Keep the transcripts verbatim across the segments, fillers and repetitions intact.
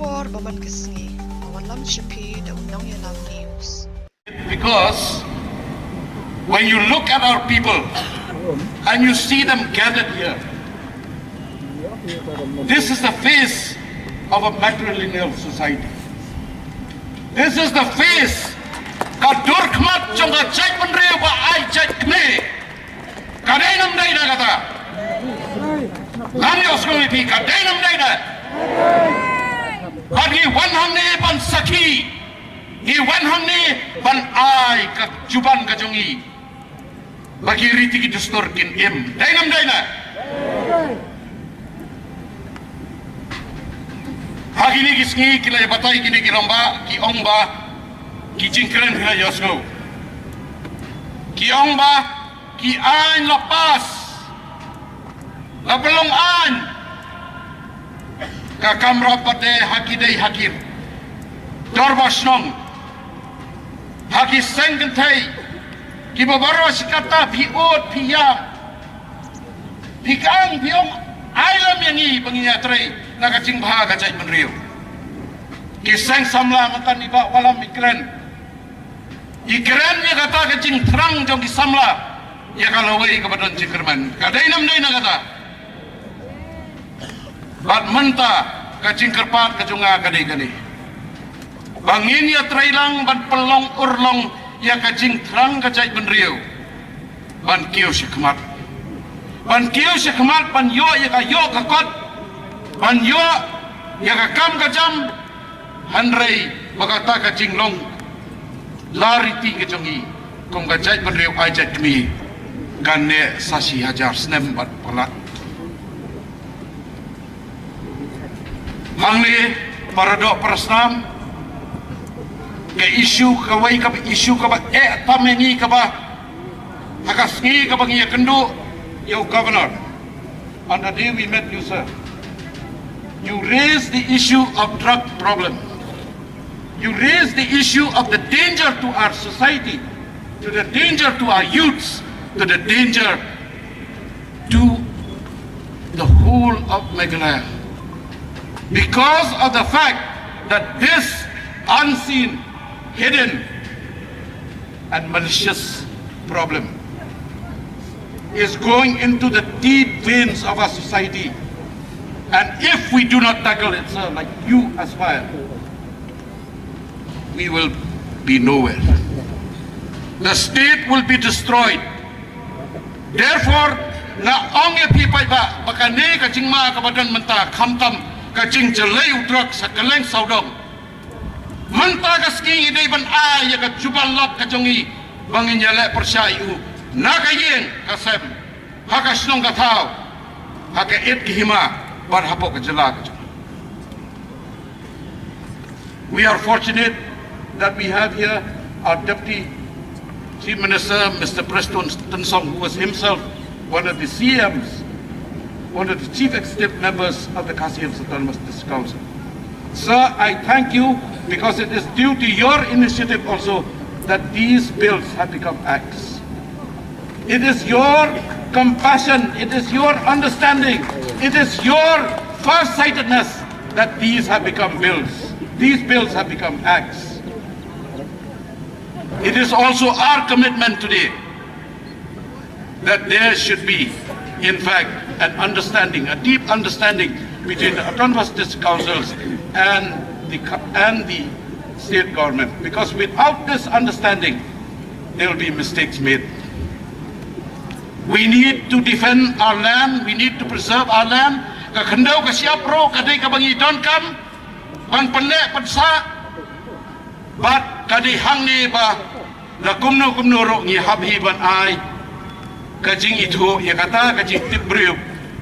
Por ba man ka sngi, ka wallam shapi da u nongïalam news. Because when you look at our people and you see them gathered here, this is the face of a matrilineal society. This is the face, ka dur khmat jong ka jaitbynriew ba ai jait kmie. Ka dei nam dei na kata. Ngan ïohsngew ïa phi, ka dei nam dei na. Bad ngi wan hangne ban sakhi. Ngi wan hangne ban ai ka juban ka jong ngi. Ba ki riti ki dustur kin im. Dei nam dei na. Ha kine ki sngi ki la batai kine ki rangbah, ki ong ba ki jingkren ki la ïohsngew. Ki ong ba ki aiñ la pass, la pynlong aiñ. Ka kam rap pat de ha ki dei ha ki dorbar shnong, ha ki seng kynthei, kiba baroh shi katta phi ud phi ïam, phi kang phi ong, ai lem ïa ngi ba ngin ïatrei na ka jingbha ka jaitbynriew. Ki seng samla mynta i Bah Wallam i kren, i kren ïa kata ka jingthrang jong ki samla ïa ka lawei kaba don jingkyrmen. Ka dei nam dei na kata. Bad mynta ka jingkyrpad ka jong nga ka dei kane, ba ngin ïatrei lang ban pynlong urlong ïa ka jingthrang ka jaitbynriew. Ban kiew shakhmat, ban kiew shakhmat, ban ïoh ïa ka ïoh ka kot, ban ïoh ïa ka kam ka jam. Hynrei ba kata ka jinglong la riti ka jong ngi kum ka jaitbynriew ai jait kmie kan neh sa shi hajar snem bad palat. Hangne para doh para snam, ka issue kawei, ka issue kaba eh tam ïa ngi, kaba ha ka sngi kaba ngi ïakynduh ïa u governor. On the day we met you, sir, you raised the issue of drug problem. You raised the issue of the danger to our society, to the danger to our youths, to the danger to the whole of Meghalaya, because of the fact that this unseen, hidden, and malicious problem is going into the deep veins of our society. And if we do not tackle it, sir, like you aspire, we will be nowhere. The state will be destroyed. Therefore, nga ong ïa phi paidbah, ba kane ka jingma kaba don mynta, khamtam ka jingjlei u drok sha kylleng sawdong. Mynta ka sngi ngi dei ban ai ïa ka jubab lok ka jong ngi ba ngin ïaleh pyrshah ïa u na ka ïing ka sem, ha ka shnong ka thaw, ha ka it ka hima, bad hapoh ka jylla ka jong ngi. We are fortunate that we have here our Deputy Chief Minister, Mister Prestone Tynsong, who was himself one of the C Ms, one of the chief executive members of the Khasi Hills Autonomous District Council. Sir, I thank you because it is due to your initiative also that these bills have become acts. It is your compassion, it is your understanding, it is your farsightedness that these have become bills. These bills have become acts. It is also our commitment today that there should be, in fact, an understanding, a deep understanding between the autonomous district councils and the, co- and the state government. Because without this understanding, there will be mistakes made. We need to defend our land, we need to preserve our land. Ka khyndew ka shyiap ruh ka dei kaba ngi donkam ban pynneh pynsah. Bad ka dei hangne ba la kumno kumno ruh ngi hap hi ban ai ka jingithuh ïa kata ka jingtip briew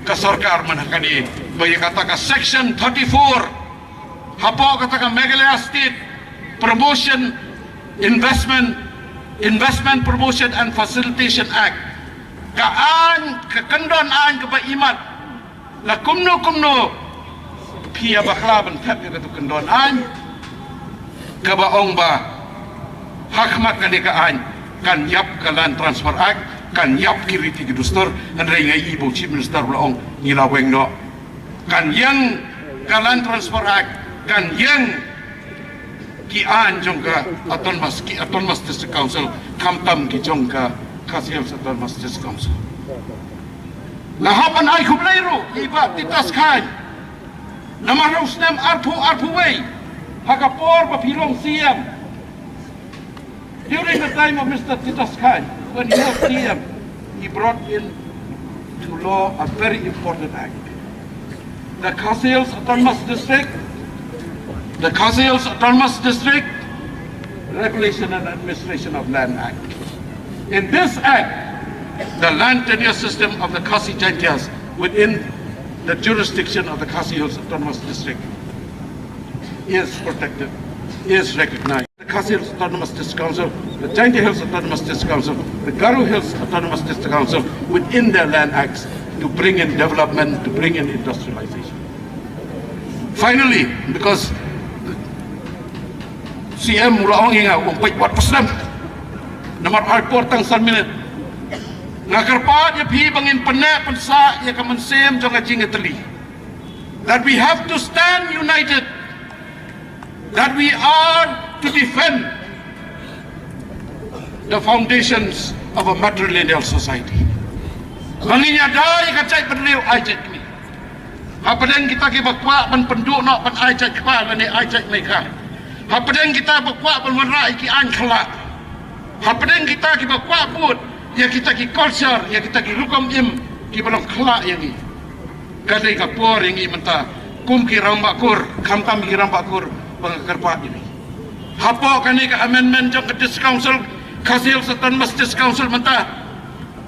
ka sorkar mynta kane, ba ïa kata ka section thirty-four hapoh kata ka Meghalaya State Promotion Investment, Investment Promotion and Facilitation Act, ka aiñ, ka kyndon aiñ kaba imat. La kumno kumno phi ïa bakla ban thep ïa katu kyndon aiñ kaba ong ba ha khmat kane ka aiñ kan ïap ka Land Transfer Act, kan ïap ki riti ki dustur. Hynrei nga i ba u Chief Minister u la ong ngi la weng noh. Kan ïeng ka Land Transfer Act, Kan ïeng ki aiñ jong ka autonomous, ki autonomous district council, khamtam ki jong ka Khasi Hills Autonomous District Council. Nga hap ban ai khublei ruh ïa i Bah Titus Chyne. Namar ha u snem arphew arphew wei, ha ka por ba phi long C M, during the time of Mister Titus Chyne, when he was C M, he brought in to law a very important act. The Khasi Hills Autonomous District, the Khasi Hills Autonomous District Regulation and Administration of Land Act. In this act, the land tenure system of the Khasi Jaintias within the jurisdiction of the Khasi Hills Autonomous District is protected, is recognized. The Khasi Hills Autonomous District Council, the Jaintia Hills Autonomous District Council, the Garo Hills Autonomous District Council within their land acts to bring in development, to bring in industrialization. Finally, because C M u la ong ïa nga, u ong peit wat pasdam. Namar ai por tang san minit. Nga kyrpad ïa phi ba ngin pynneh pynsah ïa ka mynsiem jong ka jingïatylli. That we have to stand united, that we are to defend the foundations of a matrilineal society. Ba ngin ïada ïa ka jaitbynriew ai jait kmie. Hapdeng kita kiba kwah ban pynduh noh ban ai jait kpa lane ai jait meikha. Hapdeng kita ba kwah ban wanrah ïa ki aiñ khyllah. Hapdeng kita kiba kwah bud ïa kita ki culture, ïa kita ki rukom im kiba long khyllah ïa ngi. Ka dei ka por ïa ngi mynta kum ki rangbah kur, khamtam ki rangbah kur ba nga kyrpad ïa ngi. Hapoh kane ka amendment jong ka District Council, Khasi Hills Autonomous District Council mynta,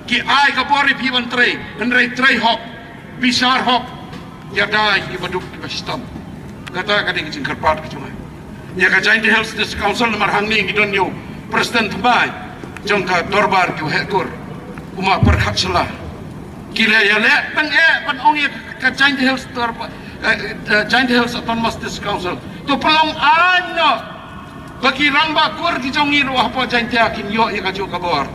ki ai ka bor ïa phi ban trei, hynrei trei hok, bishar hok, ïada ïa kiba duk kiba shitom. Kata ka dei ka jingkyrpad ka jong nga ïa ka Jaintia Hills District Council, namar hangne ngi don ïa u President thymmai jong ka dorbar ki heh kur, u ma Pyrkhat Shylla. Ki la ïaleh tang eh ban ong ïa ka Jaintia Hills dorbar, eh, eh, Jaintia Hills Autonomous District Council, to pynlong aiñ noh ba ki rangbah kur ki jong ngi ruh hapoh Jaintia kin ïoh ïa kajuh ka bor.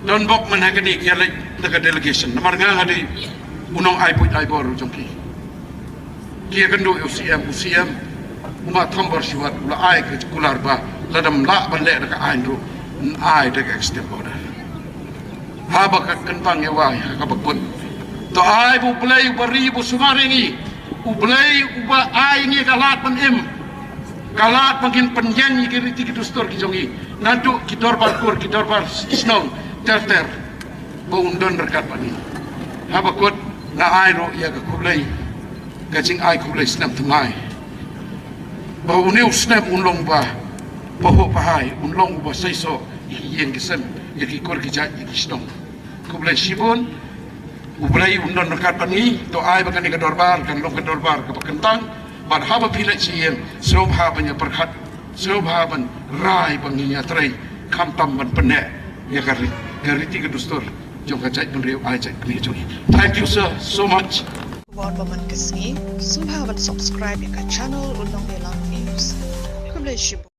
Don bok man ha kane ki ïaleit da ka delegation, namar nga nga dei u nong ai buit ai bor jong ki. Ki ïakynduh ïa u C M, u C M u ma Thombor Shiwat u la ai ka circular ba lada ym lah ban leh da ka aiñ ruh, yn ai da ka executive order. Haba ka kyntang ïa wai ha kaba kut, to ai ba U Blei uba ri uba sumar ïa ngi, U Blei uba ai ïa ngi ka lad ban im, ka lad ba ngin pynïeng ïa ki riti ki dustur ki jong ngi, naduh ki dorbar kur, ki dorbar shnong ter ter, ba un don ryngkat bad ngi. Haba kut, nga ai ruh ïa ka khublei, ka jingai khublei snem thymmai, ba une u snem un long uba pahuh pahai, un long uba seisoh ïa ki ïing ki sem, ïa ki kur ki jait, ïa ki shnong. Khublei shibun. U Blei un don ryngkat bad ngi, to ai ba kane ka dorbar kan long ka dorbar kaba kyntang, bad haba phi leit sha ïing, sngewbha ban ïa pyrkhat, sngewbha ban rai ba ngin ïatrei, khamtam ban pynneh ïa ka ri-, ka riti ka dustur jong ka jaitbynriew ai jait kmie jong ngi. Thank you, sir, so much. Khubor ba man ka sngi, sngewbha ban subscribe ïa ka channel Ulong News. Khublei shibun.